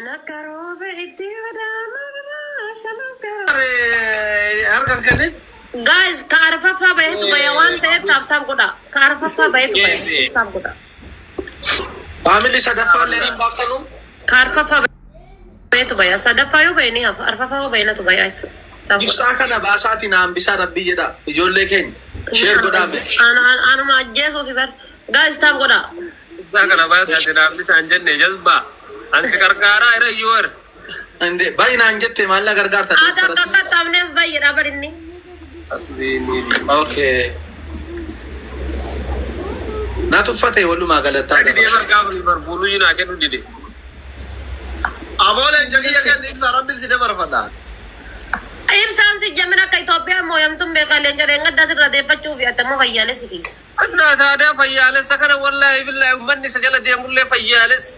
Shan akka roobe itti badaama shan akka roobe. Harka kennin. Guys, ka arfaffaa bahetu baya waan ta'eef tap tap godha. Ka arfaffaa bahetu baya tap godha. Family sadaffaa illee hin baaftanu. Ka arfaffaa bahetu baya. Sadaffaa yoo bahe ni hafa. Arfaffaa yoo bahe natu baya jechuudha. Tap godha. Ibsaa kana baasaatiin hambisaa rabbii jedha ijoollee keenya. Share godhaame. Anuma ajjeesuufi bar. Guys, tap godha. Ibsaa kana baasaatiin hambisaan jenne jazbaa. Ansi qarqaaraa irra iyyuu er. Inde baay'inaan jette maal na gargaarta? Ati akka qaxxaamneef baay'eedha bar inni. Asliin. Okay. Na tuffate walumaa galataa Didee dabarsa. bargaafa Liverpool naa kennu dide. Abooleen jakiyya kenni ibsa rabbi si dabarfata. Ibsaan si jamin akka Itoophiyaa mooyamtuun beekaa leenca dheengaddaa sirra deeffachuu fi atammoo fayyaalessi kiyya. Annaa taadaa fayyaalessa kana wallaahi billaahi uummanni isa jala deemullee fayyaalessa.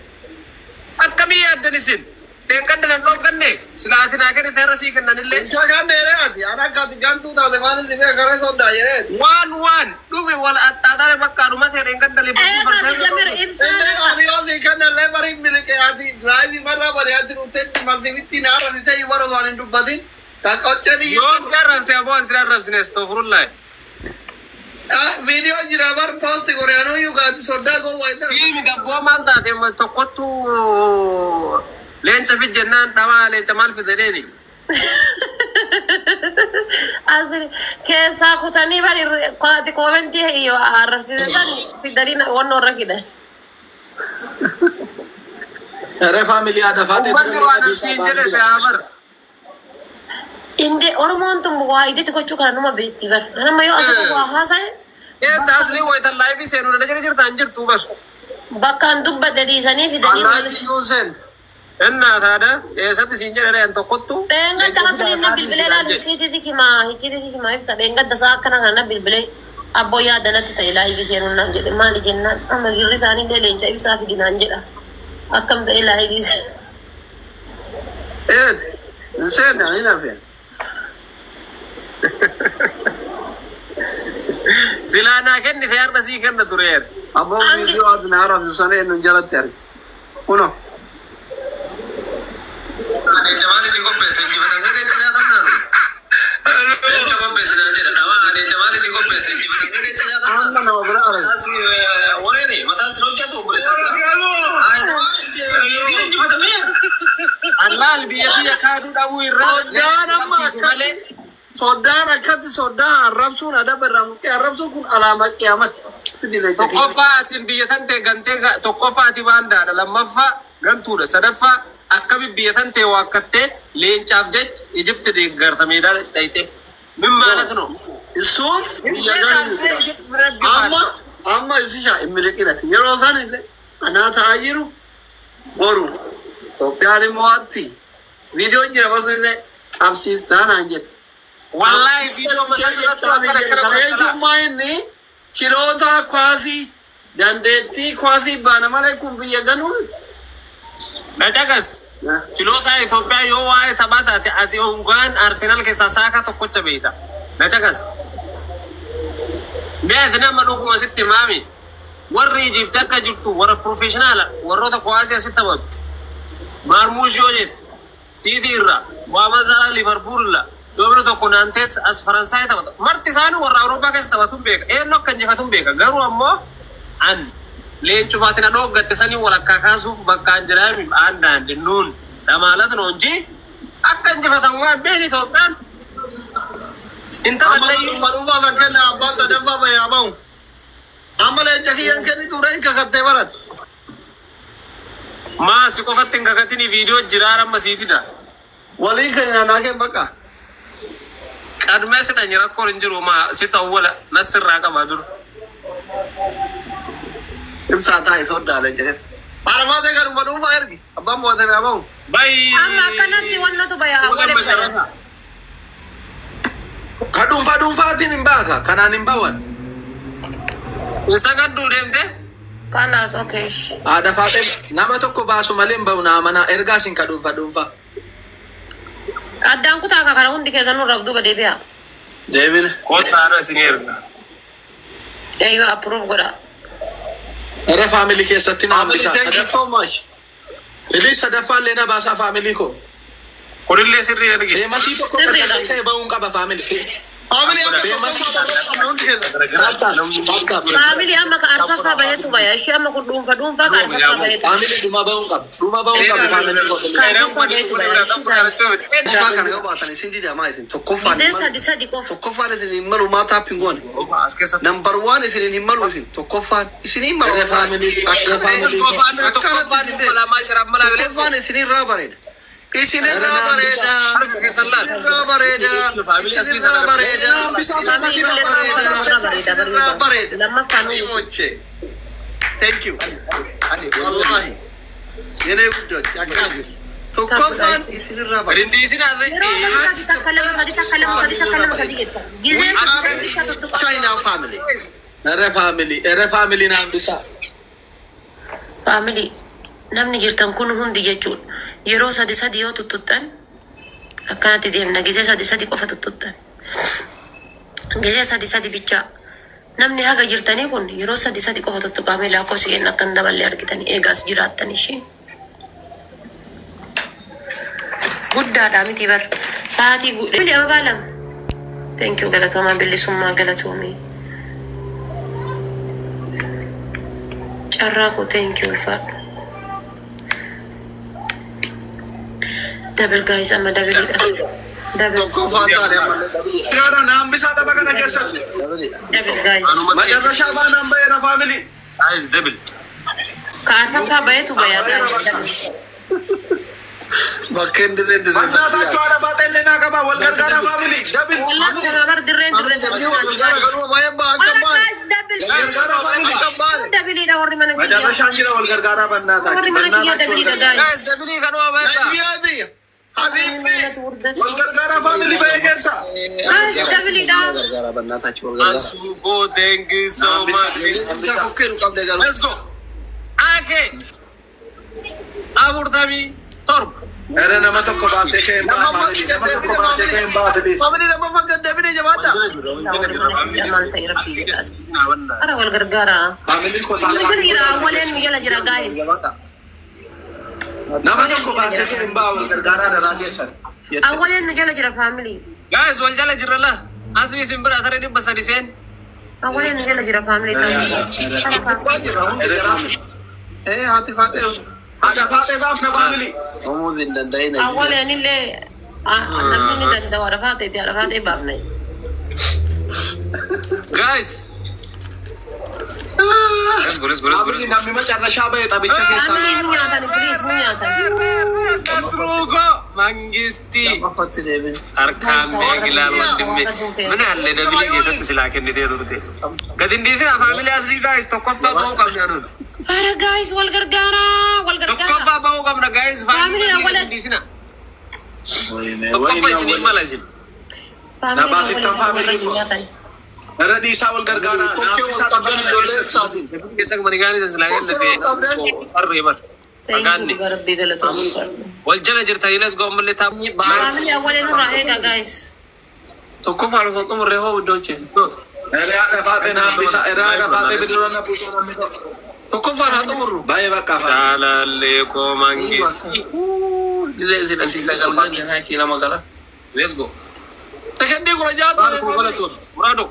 Akkamii yaaddan isin? Dheengadda nan dhoogganne silaatii naa kennite har'a sii kennanillee. Incha kan dheereeti. Ana akka ati gantuu taate maal isin beeka karee sodaa jedheeti. Waan waan dhume wal axxaaxaare bakka dhumate dheengadda Liverpool Eegaa si jamir ibsaan Inni akka. ani yoo sii kennellee bari miliqe ati laayivii marraa bari ati dhufteetti marsifitti na arrabsite warra osoo hin dubbatin. Kan qocceen iyyuu. Yoom si arrabse aboo an si arrabsine astoofurullahi. Viidiyoo jira bar poosti goreanuu iyyuu gaati sodaa gowwaa hin darbu. Fiimi gabboo maal taate tokkottu leenca fid jennaan dhamaa leenca maal fide deeni. As keessaa kutanii bari ati koomentii yoo arrabsiise san fidanii wannoo irra fidan. Ere family haadha faatee Uummanni waan asiin jedhe si haa bar. Inde Oromoon tun waa iditti gochuu kana numa beekti bar. Nama yoo asirra waa haasa'e Eessa asli wayitan live seenuu dhala jala jirta hin jirtu bar. bakkaan dubbadde dhiisanii fidanii Allaatti yuuseen. Innaa taada eessatti siin jedhe re'an tokkottu. Dheengadda asliin na bilbilee laal hicciitii si himaa hicciitii si himaa ibsa dheengadda isaa akkana kana na bilbilee abboo yaada natti ta'e live seenuun naan jedhe maali jennaan amma girri isaanii illee leenca ibsaa fidi naan jedha akkam ta'e live seenu. Eet. Hin seenne ani hin hafe. Silaa naa kennite har'a sii kenna tureer. Abboon Angi- viidiyoo ati na arrabsisu sana eenyuun jalatti arge. Kuno. Leenca maal isin qopheesse injifatamee leenca nyaatamnaanu. Leenca qopheesse naan jedha dhamaa leenca maal isin qopheesse injifatamee leenca nyaatamnaanu. Amma nama bira arge. Wareeni mataan sin hojjetu obboleessa. Allaal biyya biyya kaaduu dhabuu irraa Soddaan amma akkatti soddaan akkatti soddaa arrabsuun adaba irraa muqee arrabsuun kun alaama qiyaamati. Fidi leenca kiyya. Tokkoffaa atiin biyya tan ta'e gantee tokkoffaa ati baandaadha lammaffaa gantuudha sadaffaa akkami biyya tan ta'e waakkattee leencaaf jecha Ijipti deeggarta meedaa dhayite. Min maalat no? Isuun biyya ganii amma amma ibsisha hin miliqinati yeroo isaan illee anaa ta'aa jiru boru Itoophiyaan immoo atti viidiyoon jira barsu illee qabsiiftaa naan jette. Wallaahi viidiyoo masaa irratti waan kana akkana Kana jechuun maa inni chiloota kwaasii dandeettii kwaasii baana malee kun biyya ganuu miti. Na caqas. Chiloota Itoophiyaa yoo waa'ee taphaa taate ati hongaan Arsenaal keessaa saaka tokkocha beekta. Na caqas. Mee ati nama dhuguma sitti maami. Warri Ijipti akka jirtu warra professional warroota kuwaasii asitti taphatu. Maarmuush yoo jette Siitii irraa, Mohaammed Salah Liverpool irraa, Joobira tokko Naantees as Faransaay taphata. Marti isaanii warra Awurooppaa keessa taphatuun beeka. Eenyu akka injifatuun beeka. Garuu ammoo an leencumaati na dhooggatte sanii walakkaa kaasuuf bakka an jiraami aandaandi nuun dhamaalat noonji akka injifatan waan beekni Itoophiyaan hin Amma taphanne. dhuma dhuunfaa kan kenna abbaan sadaffaa bayaa bahu. Amma leenca kiyyan kennitu reen kakattee barate. Maa si qofatti hin kakatini viidiyoo jiraa amma sii fida. Waliin kenna naa kenn bakka. Qadmee si dhanyi rakkoon hin jiru maa si ta'uwala nasirraa qaba dur. Ibsaa taa'e soddaa leenca kenna. Arafaatee garuma dhuunfaa ergi. Abbaan mo'atee haa bahu. Bay. Amma akkanatti wannatu baya awwalee baya. Ka dhuunfaa dhuunfaatiin hin baaka. Kanaan hin bawan. Isa gadduu deemte. Kalaas okay. Haadha faatee nama tokko baasu malee hin bahu naa manaa ergaa isin ka dhuunfaa dhuunfaa. Addaan kutaa kana hundi keessan nurraaf duuba deebi'a. Deebine. Kottaa isin erga. Eeyyuu approve godha. Ere family keessatti na Family hambisa. thank you so much. Please sadaffaallee na baasaa, family koo. Kunillee sirrii argite. Feemasii tokko Sirriidha. qaqqasee ka'e ba'uun qaba, family. Family, amma Feemasii tokkoffaa qabna hundi keessan. Tap tap tap. Family, amma ka arfaffaa bahetu baya. Ishee amma kun dhuunfa dhuunfaa ka arfaffaa bahetu. Family, dhuma ba'uun qaba. Dhuma ba'uun qaba, family koo. Ka arfaffaa bahetu baya. Ishee guys. Tokkoffaa kana yoo baatan isin didamaa isin tokkoffaan Gisee hin malu. sadi sadi qofa. Tokkoffaan isin hin malu, maa tap hin goone. As keessatti. Number one isin hin malu, isin tokkoffaan isin hin malu. Ere family, ere family. Akkanatti isin beeku. Tokkoffaan isin irraa bareeda. Isin irraa bareeda. Isin irraa bareeda. Isin irraa bareeda. Isin irraa bareeda. Isin irraa bareeda. Lammaffaan Imoche. Thank you. Wallahi. የኔ ውዶች akkana. Tokkoffaan isin irraa bareeda. Rindiisin Yeroo asirratti. sadi sadi, takka lama sadi, takka lama sadi, takka lama sadi jetta. Gisee sadi tuttuqa. China family. Ere family, ere family na hambisaa. Family, namni jirtan kun hundi jechuudha. Yeroo sadi sadi yoo tuttuxxan akkanatti deemna. Gisee sadi sadi qofa tuttuxxan. Gisee sadi sadi bichaa. Namni haga jirtanii kun yeroo sadi sadi qofa tuttuqamee lakkoofsi kenna akka hin daballe argitanii eegaas jiraattan ishee. Guddaadha miti bar. Sa'aatii guudhee ababaa lama. Thank you, galatoomaa bilisummaa galatoomii. Carraa koo, thank you, ulfaadhu. Double guys, amma doubleiidha. Double. Tokkoffaan taane ammallee. Gaara na hambisaa tapha kana keessatti. Double guys. Macarrashaa baanaan ba'eera, family. Guys, double. Ka arfaffaa bahetu baya guys. Double. Bakkeen dirreen dirreen. Bannaataachuu haadha baaxellee naa qaba. Wal gargaara, family. Double. Wallah kana bar dirreen dirreen. Gargaara garuu baay'ee ba'a akka Warra baane. guys, double. Gargaara, family. Akka baane. Doubleiidha warri mana kiyya. Macarrashaan jira, wal gargaaraa bannaataachuu. Warri mana kiyya Bannaataachuu wal doubleiidha gargaara. guys. Guys, double kanuma baay'ata. Najiyaati. Habiibti. Wal gargaaraa, family, ba'ee keessa. Guys, doubleiidha. Gargaara bannaataachuu wal gargaara. Asuuko, thank you so much. Isa kokkee nu qabde garuu. Let's go. Ake. 47. Ere nama tokko baasee ka'ee hin ba'a, family. Nama tokko baasee ka'ee hin ba'a, please. Family, lammaffaan gad deebine jabaadha. Warri mana kiyya maal ta'e rabbii jedhaati. Ara wal gargaara. Family koo. Nu jira, awwaleen nu jala jira guys. Nama tokko baasee ka'ee hin ba'a, wal gargaaraa daraa keessan. Awwaleen nu jala jira, family. Guys, wal jala jirra la. Asmi isin bira taree 300 seen. Awwaleen nu jala jira, family. Gubbaa jira hundi jira. Eh, haati faatee. Haadha faatee baafna, family. Uumuus hin danda'in. Awwaleen illee namni ni danda'u haadha faateeti, haadha faatee baafna. Guys. Let's go, let's go, let's go, let's Family, go. namni macarrashaa ba'e taphicha keessaa. Family, nu nyaatan, please, nu nyaatan. Nasruuko Mangisti. Lammaffatti deebine. Harkaan beekilaan wandimme. Mana allee double keessatti silaa kennitee turte. Gadi hin dhiisin, family aslii guys, tokkoffaa ba'uu qabna nun. Ara guys, wal gargaara, wal gargaara. Tokkoffaa ba'uu qabna guys. Family Family aslii gadi awwalan. hin dhiisina. Tokkoffaa isinii mala isin. Family. Na baasiftan, family koo. Irra dhiisaa, wal gargaaraa. Kokkee Naaf wal isaa qabdan ijoollee ibsaatiin. Keessa mani gaanii silaa kennite. Sarree bar. Thank you, Fagaanne. rabbii galatoomii. Wal jala jirtanii, let's go, ammallee taa'u. Family, awwalee nurraa eega guys. Tokkoffaan osoo xumurree hoo iddoo. Irra haadha faatee naaf bisa. Irra haadha faatee bidura na buusa namni tokko. Tokkoffaan haa xumurru. Baay'ee bakka afaan. Jaalallee koo Mangisti. Illee isin asii sagal galchee achii lama gala. Let's go. Sekendii 16 ture. Muraado.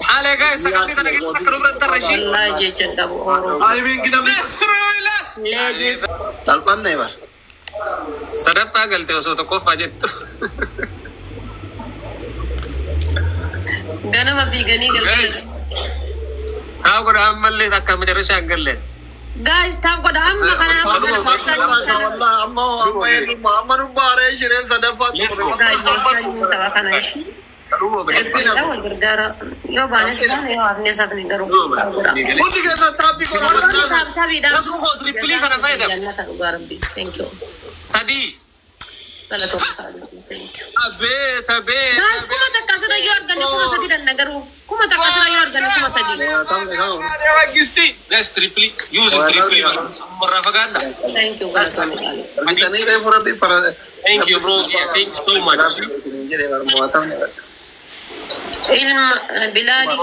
Haala guys, sakandii kana keessa akka nu biratti tarrashii. Wallahi jechan qabu Oromoo. Ayibiin namni. Ladies. Salphanne bar. Sadaffaa galte osoo tokkoffaa jettu. Ganama fiiganii galgala. Taa godha ammallee akka macarrashaa hin galleen. Guys, tap godha amma kana. Amma amma eenyummaa amma nu baaree shireen sadaffaa xumurre. Guys, sanyiin tapha kana ishee. Wal gargaara. Yoo baanes baane, yoo hafnes hafne, garuu tap godha. Hundi keessan tap godha. Warroonni tap tapiidhaan. Nasruu koo triple kana fayyadamu. Jannata dhugaa rabbii. Thank you. Sadii. Galatoomsaa. Thank you. Abeet abeet. Guys, 1000 asirra yoo arganne 3000 danna garuu. 1000 asirra yoo arganne 3000. Mangisti. Guys, triple. Use triple. Marraa fagaadha. Thank you, galatoomii qaalii. Bitanii reefu rabbii fara. Thank you, bro. Thank you so much. Jedhee barmootamne. Ilma Bilaali.